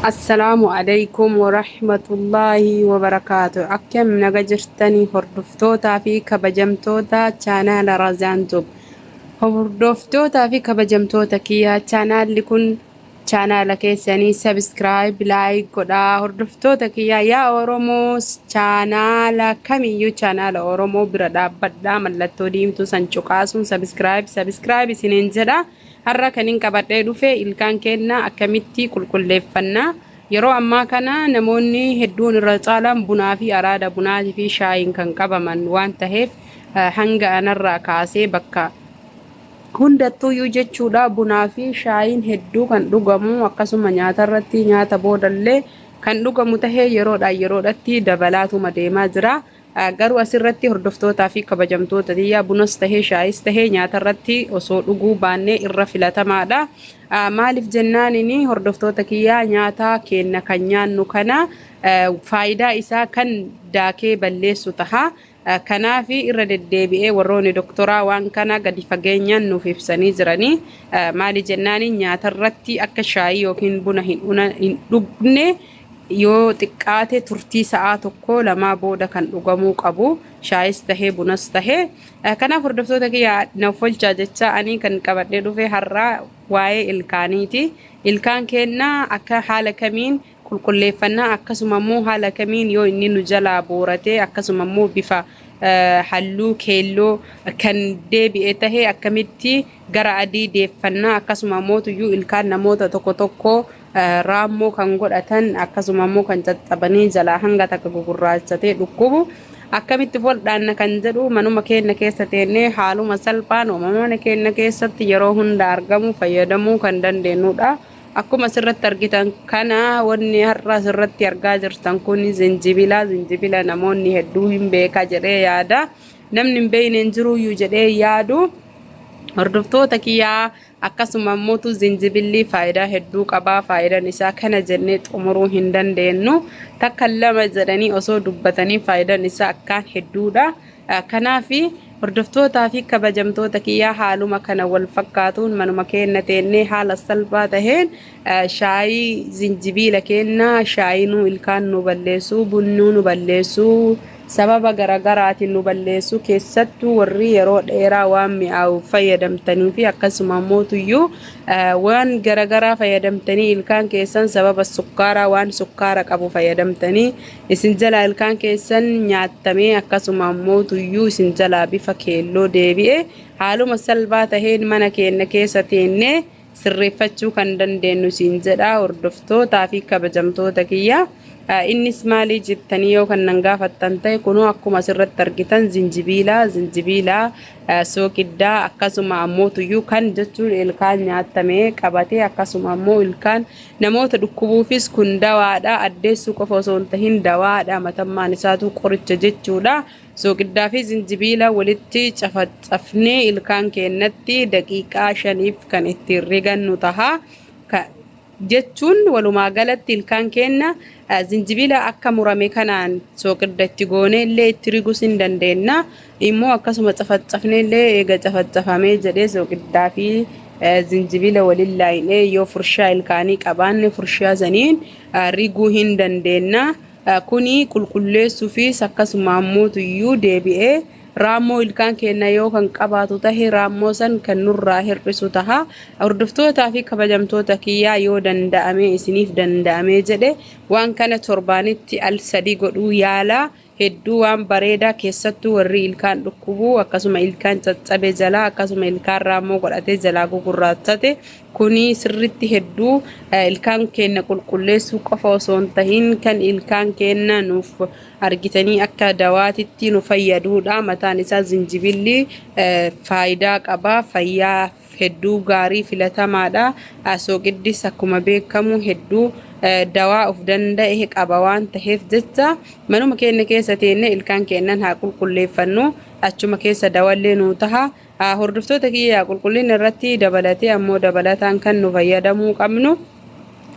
Assalaamu alaikum warahmatullaahi wabarakaatu. Akkam naga jirtanii hordoftootaa fi kabajamtoota chaanaala Razaan Tube. Hordoftootaa fi kabajamtoota kiyyaa, chaanaalli kun chaanaala keessanii subscribe, like godhaa. Hordoftoota kiyyaa, yaa Oromoo, chaanaala kamiyyuu chaanaala Oromoo bira dhaabbadhaa, mallattoo diimtuu san cuqaasuun subscribe, subscribe isiniin jedha. Har'a kan hin qabadhee dhufe ilkaan keenna akkamitti qulqulleeffannaa. Yeroo ammaa kana namoonni hedduun irra caalaan bunaa fi araada bunaatii fi shaayiin kan qabaman waan taheef, hanga anarraa kaasee bakka hundattuuyyuu jechuudha, bunaa fi shaayiin hedduu kan dhugamu, akkasuma nyaata irratti, nyaata boodallee kan dhugamu tahee yeroodhaan yeroodhatti dabalaatuma deemaa jira. Garuu asirratti, hordoftootaa fi kabajamtoota tiyyaa, bunas tahee shaayis tahee nyaata irratti osoo dhuguu baannee irra filatamaadha. Maaliif jennaanini, hordoftoota kiyyaa, nyaata keenna kan nyaannu kana faayidaa isaa kan daakee balleessu taha. Kanaaf irra deddeebi'ee warroonni doktoraa waan kana gadi fageenyaan nuuf ibsanii jiranii. Maali jennaani, nyaata irratti akka shaayii yookiin buna hin dhugne, yoo xiqqaate turtii sa'aa 1 2 booda kan dhugamuu qabu, shaayis tahee bunas tahee. Kanaaf hordoftoota kiyya, na folchaa jecha ani kan qabadhee dhufe har'aa waa'ee ilkaaniiti. Ilkaan keenna akka haala kamiin qulqulleeffannaa, akkasuma immoo haala kamiin yoo inni nu jalaa boorate, akkasuma immoo bifa halluu keelloo kan deebi'e tahee akkamitti gara adii deeffannaa, akkasuma mootuyyuu ilkaan namoota tokko tokko raammoo kan godhatan, akkasuma immoo kan caccabanii jalaa hanga takka gugurraachatee dhukkubu akkamitti foldhaanna kan jedhu, manuma keenya keessa teennee haaluma salphaan uumama keenya keessatti yeroo hunda argamu fayyadamuu kan dandeenyudha. Akkuma asirratti argitan kana, wanni har'a asirratti argaa jirtan kun zinjibila. Zinjibila namoonni hedduu hin beeka jedhee yaada. Namni hin beekne hin jiruyyuu jedhee yaadu. Hordoftoota kiyyaa, akkasuma immoo zinjibilli faayidaa hedduu qabaa. Faayidaan isaa kana jennee xumuruu hin dandeenyu. Takka lama jedhanii osoo dubbatanii faayidaan isaa akkaan hedduudha. Kanaaf hordoftootaa fi kabajamtoota kiyyaa, haaluma kana wal fakkaatuun manuma keenya teennee haala salphaa taheen shaayii zinjibiila keenya, shaayinuu ilkaan nu balleessuu, bunnuu nu balleessuu, sababa garaagaraatiin nu balleessuu, keessattuu warri yeroo dheeraa waan mi'aawu fayyadamtanii fi akkasuma mootuyyuu waan garaagaraa fayyadamtanii ilkaan keessan sababa sukkaaraa, waan sukkaara qabu fayyadamtanii isin jalaa ilkaan keessan nyaattamee, akkasuma mootuyyuu isin jalaa bifa keelloo deebi'e, haaluma salphaa taheen mana keenya keessa teennee sirreeffachuu kan dandeenyu siin jedha, hordoftootaa fi kabajamtoota kiyya. Innis maalii jettanii yoo kan nan gaafattan ta'e, kunoo akkuma asirratti argitan zinjibiila, zinjibiila, sooqiddaa, akkasuma ammoo tuyyuu kan jechuun ilkaan nyaatamee qabatee, akkasuma ammoo ilkaan namoota dhukkubuufis kun dawaadha. Addeessuu qofa osoo hin tahin dawaadha, matammaan isaatu qoricha jechuudha. Sooqiddaa fi zinjibiila walitti cafacafnee ilkaan keenyatti daqiiqaa 5f kan ittiin rigannu taha. Jechuun walumaa galatti ilkaan keenya zinjibila akka murame kanaan sooqidda itti goonee illee itti riguus hin dandeenya. Immoo akkasuma cafacafnee illee, eega cafacafamee jedhee, sooqiddaa fi zinjibila waliin laayinee yoo furshaa ilkaanii qabaanne furshaa saniin riguu hin dandeenya. Kuni qulqulleessuufis, akkasuma ammoo tuyyuu deebi'ee raammoo ilkaan keenya yoo kan qabaatu tahe raammoo san kan nurraa hir'isu taha. Hordoftootaa fi kabajamtoota kiyyaa, yoo danda'ame, isiniif danda'amee jedhe, waan kana torbaanitti al 3 godhuu yaala. Hedduu waan bareedaa, keessattuu warri ilkaan dhukkubuu, akkasuma ilkaan caccabe jalaa, akkasuma ilkaan raammoo godhatee jalaa gugurraachate, kuni sirritti hedduu ilkaan keenya qulqulleessuu qofa osoo hin tahin kan ilkaan keenya nuuf argitanii akka dawaatitti nu fayyaduudha. Mataan isaa zinjibilli faayidaa qaba, fayyaa hedduu gaarii filatamaadha. Sooqiddis akkuma beekamu hedduu dawaa of danda'e qaba waan taheef jecha, manuma keenya keessa teenne ilkaan keenyan haa qulqulleeffannu, achuma keessa dawallee nuu taha. Hordoftoota kiyya, qulqullina irratti dabalatee ammoo dabalataan kan nu fayyadamuu qabnu,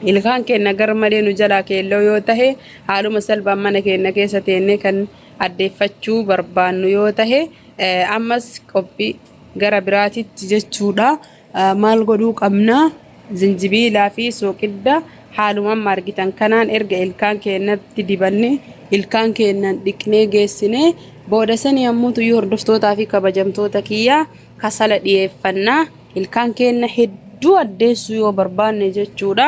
ilkaan keenya gar malee nu jalaa keelloo yoo tahe, haaluma salphaan mana keenya keessa teennee kan addeeffachuu barbaannu yoo tahe, ammas qophii gara biraatitti jechuudha. Maal godhuu qabna? Zinjibiilaa fi sooqidda Haaluma amma argitan kanaan erga ilkaan keennatti dibanne ilkaan keennan dhiqnee geessine booda sani ammoo tuyyuu hordoftootaa fi kabajamtoota kiyyaa kasala dhiyeeffannaa ilkaan keenna hedduu addeessuu yoo barbaanne jechuudha.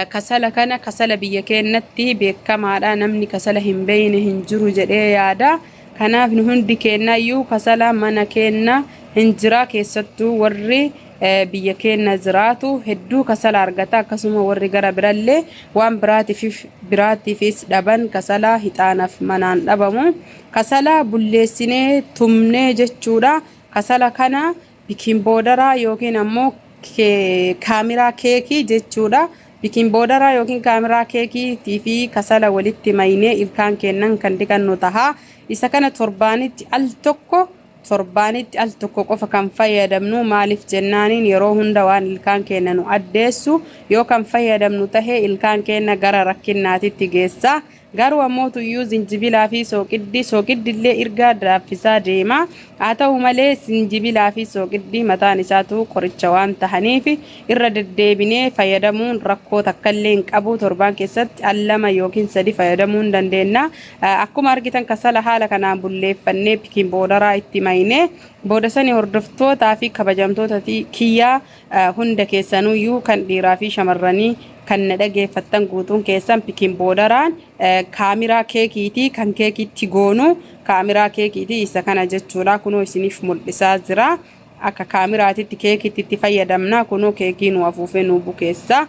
Kasala kana kasala biyya keennatti beekamaadha. Namni kasala hin beeyne hin jiru jedhee yaada. Kanaaf nu hundi keennayyuu kasala mana keenna hin jira keessattuu warri biyya keenna jiraatu hedduu kasala argata akkasuma warri gara birallee waan biraatiifis dhaban kasala hixaanaaf manaan dhabamu. Kasala bulleessinee tumnee jechuudha. Kasala kana bikin boodaraa yookiin ammoo kaamiraa keekii jechuudha. Bikin boodaraa yookiin kaamiraa keekiitii fi kasala walitti maynee ilkaan keennan kan dhiqannu taha. Isa kana torbaanitti al tokko torbaanitti al tokko qofa kan fayyadamnu maaliif jennaaniin yeroo hunda waan ilkaan keenna nu addeessu yoo kan fayyadamnu tahe ilkaan keenna gara rakkinnaatitti geessa. Garuu ammoo tuyyuu zinjibilaa fi sooqiddi sooqiddillee irgaa daaffisaa deema. Haa ta'u malee zinjibilaa fi sooqiddi mataan isaatu qoricha waan tahaniif irra deddeebinee fayyadamuun rakkoo takkallee hin qabu. Torbaan keessatti al lama yookiin sadi fayyadamuu hin dandeenya. Akkuma argitan kasala haala kanaan bulleeffannee pikin boodaraa itti maynee booda sani hordoftootaa fi kabajamtoota kiyyaa hunda keessanuyyuu kan dhiiraa fi shamarranii kan na dhageeffattan guutuun keessan pikin boodaraan kaamiraa keekiitii kan keekiitti goonu kaamiraa keekiitii isa kana jechuudha. Kunoo isiniif mul'isaa jira. Akka kaamiraatitti keekiitti itti fayyadamna. Kunoo keekii nu afuufee nu bukeessa.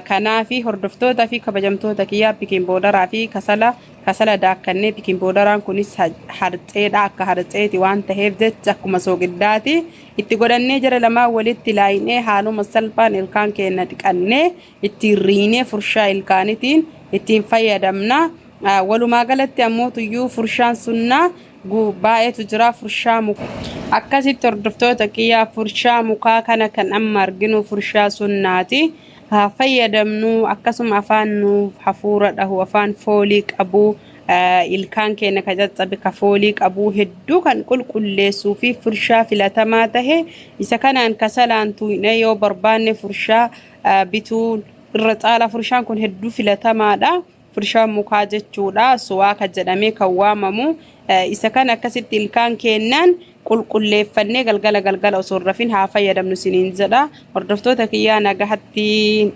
Kanaafi hordoftoota fi kabajamtoota kiyyaa pikin boodaraa fi kasala kasala daakkannee pikin boodaraan kunis harceedha akka harceeti waan taheef jecha akkuma sooqiddaati itti godhannee jara lamaan walitti laayinee haaluma salphaan ilkaan keenya dhiqannee ittiin riinee furshaa ilkaanitiin ittiin fayyadamna. Walumaa galatti ammoo tuyyuu furshaan sunnaa baay'eetu jira furshaa mukaa. Akkasitti hordoftoota kiyyaa furshaa mukaa kana kan amma arginu furshaa sunnaati. Haa fayyadamnu akkasuma afaan nuuf hafuura dhahu afaan foolii qabu ilkaan keenya ka caccabe ka foolii qabu hedduu kan qulqulleessuu fi furshaa filatamaa tahe isa kanaan kasalaan tuuynee yoo barbaanne furshaa bituun irra caalaa furshaan kun hedduu filatamaadha. Furshaan mukaa jechuudha. Suwaaka jedhamee kan waamamu. Isa kana akkasitti ilkaan keennan qulqulleeffannee galgala galgala osoo hin rafin haa fayyadamnu isiniin jedha. Hordoftoota kiyyaa nagahatti.